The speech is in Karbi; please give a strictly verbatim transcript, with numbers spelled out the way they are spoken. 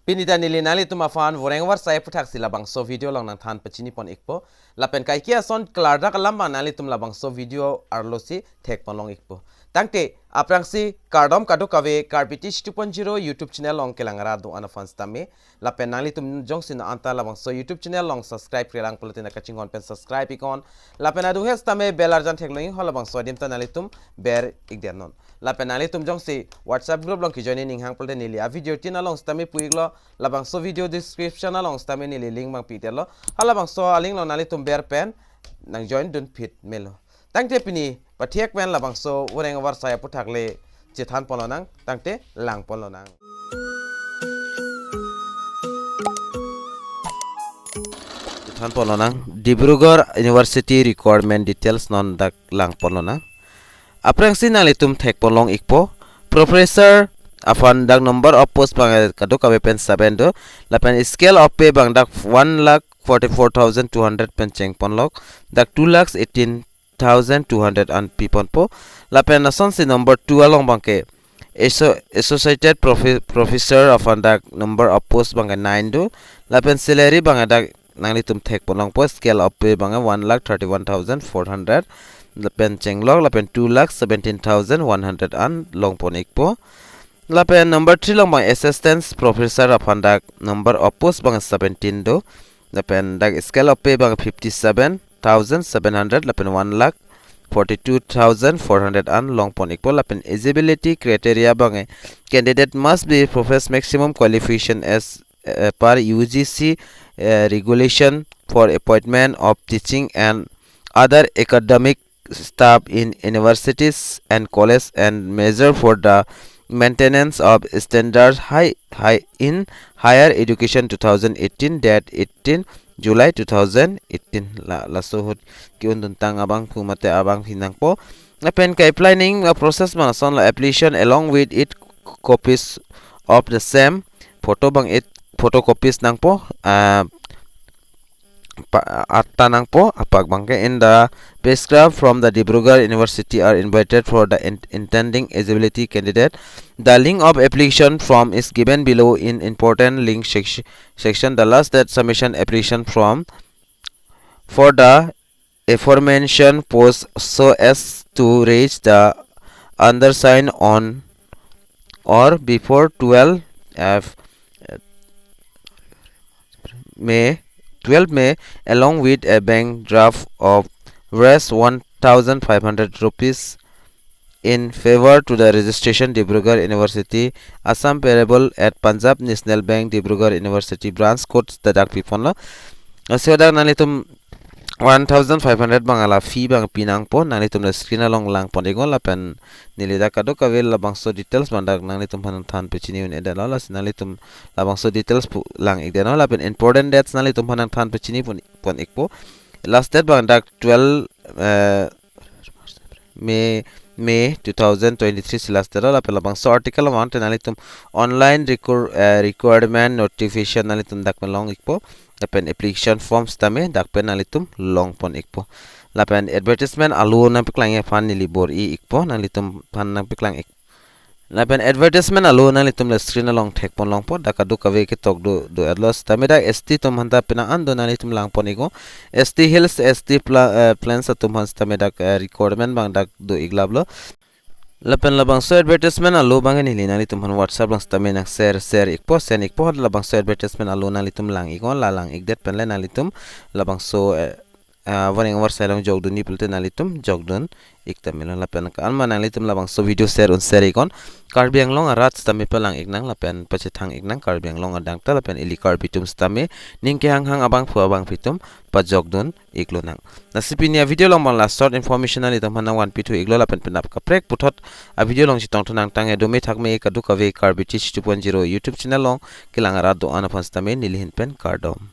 Pini ta neli nanglitum aphan voreng varsai aputhaksi labangso video along nangthan pachini pon ikpo. Lapen kaike ason klardak alam abang nanglitum labangso video arlosi thek pon long ikpo. Tangte aphrangsi kardom kadokave Karbi Teach two point zero YouTube channel along kelang arat do-an aphan sitame. Lapen nanglitum jongsi non anta labangso YouTube channel along subscribe-re lang pulote nangkachinghon pen subscribe iknon. Lapen adu he sitame bell arjan theklong iknon, labangso adim ta nanglitum ber ikdet non. Lapen nanglitum jongsi WhatsApp group along kejoin ning hang pulote neli a video tin along sitame pu iklo, labangso video description along sitame neli link abang pidetlo. Halabangso a-link along nanglitum ber pen nangjoin dun phit melo. Tangte pini pathek pen labangso voreng varsai aputhak le chethan pon lonang, tangte lang pon lonang. Chethan pon lonang, Dibrugarh University requirement details non dak lang pon lonang. Aphrangsi nanglitum thek pon long ikpo, Professor aphan dak number of post abang kadokave pen seven do, lapen scale of pay abang dak one lakh forty-four thousand two hundred pen cheng pon lok, dak two lakhs eighteen thousand two hundred an pi ponpo. Lapen asonsi number two along abangke asso-, associated profe-, professor aphan dak number of post abangke nine do. Lapen salary abangke dak nanglitum thek pon longpo, scale of pay abangke one lakh thirty-one thousand four hundred pen cheng lok, lapen two lakh seventeen thousand one hundred an long pon ikpo. Lapen number three along abang assistant professor aphan dak number of post abang seventeen do. Lapen dak scale of pay abang fifty-seven thousand seven hundred, lapen one lakh forty-two thousand four hundred an long pon ikpo. Lapen eligibility criteria abang candidate must be profess maximum qualification as, uh, per U G C, uh, regulation for appointment of teaching and other academic staff in universities and college and measure for the maintenance of standards high, high in higher education two thousand eighteen, date eighteen July two thousand eighteen. La, laso ahut ke-un duntang abangphu mate abangpi nangpo. Lapen ke-apply ning a-process abang ason lo, application along with it copies of the same, photo abang it photocopies nangpo, ah, pa-, atta nangpo, apak abangke in the prescribed from the Dibrugarh University are invited for the in-, intending eligibility candidate. The link of application form is given below in important link sec-, section. The last date submission application form for the aforementioned post so as to reach the undersigned on or before twelve, uh, May, twelve May, along with a bank draft of rupees one thousand five hundred rupees in favor to the registration Dibrugarh University, Assam payable at Punjab National Bank, Dibrugarh University branch, code ta dak pi ponlo. Lasi dak nanglitum one thousand five hundred abang la fee abang pi nangpo, nanglitum la screen along lang pon iknon, lapen neli dak kadokave labangso details abang dak nanglitum aphan than pachini un-edetlo, lasi nanglitum labangso details pu lang ikdetnon, lapen important dates nanglitum aphan than pachini pon, pon ikpo. Last date abang dak twelve, eh, May, May two thousand twenty-three si last date lo, lapen labangso article abang te nanglitum online requir-, eh, requirement notification nanglitum dak pen long ikpo, lapen application form sitame dak pen nanglitum long pon ikpo. Lapen advertisement alo nangpaklang aphan neli bor-i ikpo, nanglitum aphan nangpaklang ik. Lapen advertisement alo nanglitum la screen along thek pon longpo, dak kadokave ketok do, do-etlo sitame dak S T atum aphanta penang an do, nanglitum lang pon iknon. S T Hills, S T pla-, eh, Plains atum aphan sitame dak, eh, requirement abang dak do iklaplo. Lapen labangso advertisement alo abang neli nanglitum aphan WhatsApp along sitame nang share, share ikpo, send ikpo, labangso advertisement alo nanglitum lang iknon, la lang ikdet pen le nanglitum labangso, eh, ah, voreng varsai along jokdunji pulote nanglitum jokdun ik ta melo. Lapen ko-an ma nanglitum labangso video share un share iknon, Karbi Anglong arat sitame palang iknang lapen pachethang iknang, Karbi Anglong adang ta lapen ili Karbi atum sitame ning kehanghang abangphu abangpi atum pajokdun iklonang. Lasi pini a-video along abang la short information nanglitum aphan nangvanpi thu iklo, lapen penap kaprek puthot a-video along chetongthu nangtang. Edo me thak me, kadokave Karbi Teach two point zero YouTube channel along kelang arat do-an aphan sitame neli ahin pen kardom.